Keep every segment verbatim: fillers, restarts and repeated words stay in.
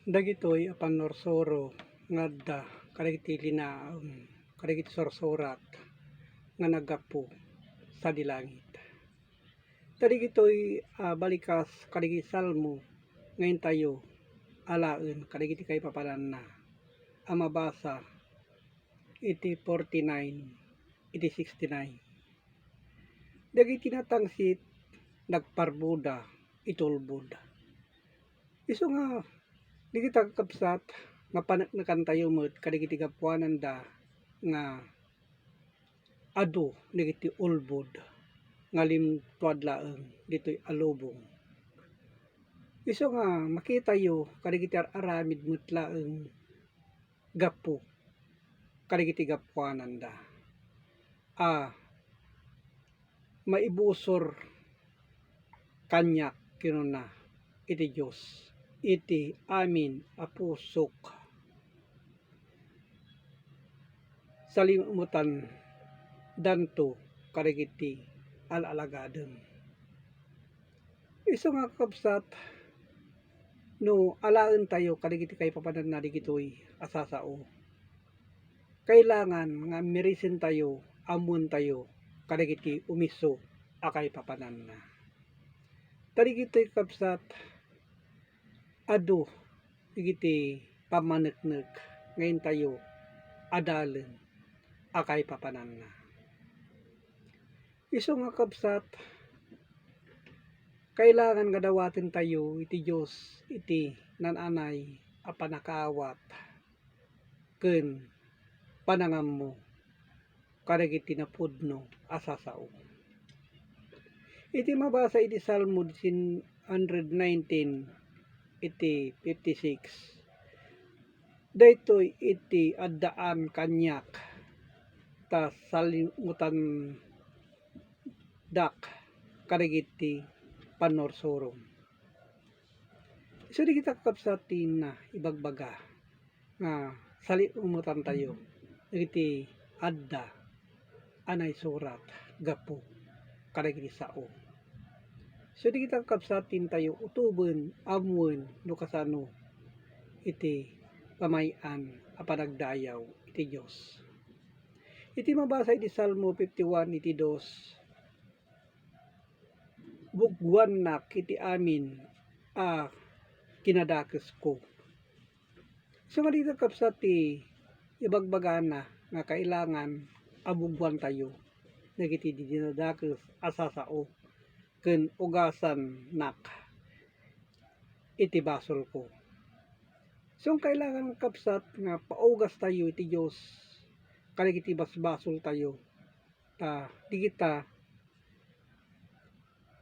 Dagitoy a pannursuro nga adda kadagiti linaem kadagiti sursurat nga naggapu sadi langit. Ta dagitoy a balikas kadagiti Salmo nga intayo alaen kadagiti kaipapananna a mabasa iti forty-nine iti sixty-nine. Dagiti natangsit nagparbuda iti ulbod. Isu nga dagita kakabsat, mapaneknekantayo met kadagiti gapuananda nga adu dagiti ulbod nga limtuad laeng ditoy a lubong. Isu nga makitayo kadagiti ar-aramid met laeng gapu kadagiti gapuananda a maibusor kaniak, kinuna iti Dios, iti amin a pusok. Salimetandanto kadagiti al-alagadem. Isu nga kakabsat, no alaentayo kadagiti kaipapananna dagitoy a sasao, kailangan nga mirisentayo, ammoentayo kadagiti umiso a kaipapananna. Ta dagitoy, kabsat, adu dagiti pammaneknek nga intayo adalen a kaipapananna. Isu nga, kabsat, kailangan nga dawatentayo iti Dios iti naan-anay a pannakaawat ken panangammo kadagiti napudno a sasao. Iti mabasa iti Salmo one hundred nineteen iti fifty-six, daytoy iti addaan kaniak ta salimetandak kadagiti pannursurom. Isu dagita, kakabsat, ti ibagbaga nga salimetantayo dagiti adda a naisurat gapu kadagiti sao. So, dagita, kakabsat, ti intayo utoben, ammoen no kasano iti pamay-an a panagdayaw iti Dios. Iti mabasa iti Salmo fifty-one iti dos, buggoannak iti amin a kinadakesko. So, nga dita, kabsat, ti ibagbagana nga kailangan a buggoantayo dagiti dinadakes a sasao ken ugasannak iti basolko. So, kailangan, kabsat, nga paugastayo iti Dios kadagiti basbasoltayo, ta dagita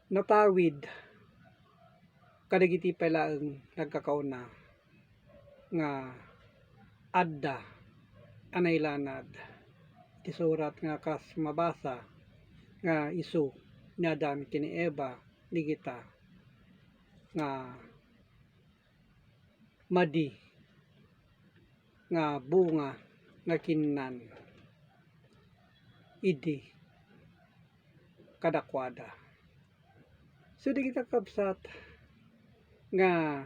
natawid kadagiti pay laeng nagkakauna nga adda a nailanad ti surat nga kas mabasa nga isu ni Adan ken ni Eva dagita nga madi nga bunga nga kinnan idi kadakuada. So, dagita, kabsat, nga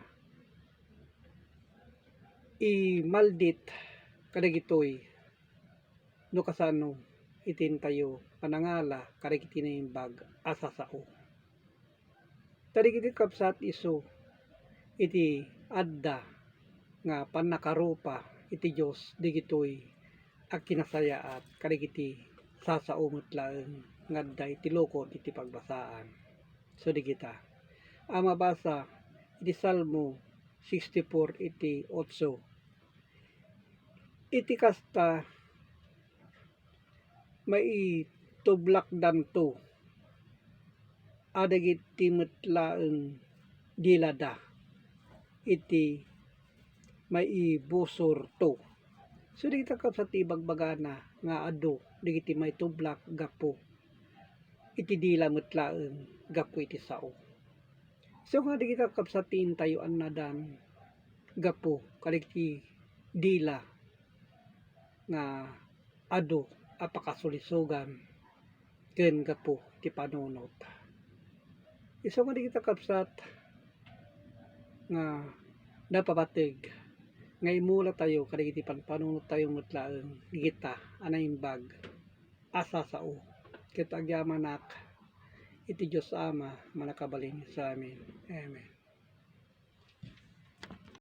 imaldit kadagitoy no kasano iti intayo panangala kadagiti naimbag a sasao. Ta dagiti, kabsat, isu iti adda nga pannakarupa iti Dios dagitoy a kinasayaat kadagiti sasao met laeng nga adda iti lukot iti pagbasaan. So, dagita a mabasa iti Salmo sixty-four iti otso. Iti kasta, maitublakdanto a dagiti met laeng dilada iti maibusorto. So, dagita, kabsat, ti ibagbagana nga adu dagiti maitublak gapu iti dila met laeng gapu iti sao. So, nga dagita, kabsat, ti intayo annadan gapu kadagiti dila nga adu a pakasulisogan ken gapu ti panunot. Isu nga dagita, kabsat, nga napabateg nga imulatayo kadagiti panpanunottayo met laeng ita a naimbag a sasao. Ket agyamanak iti Dios Ama a mannakabalin sa amin. Amen.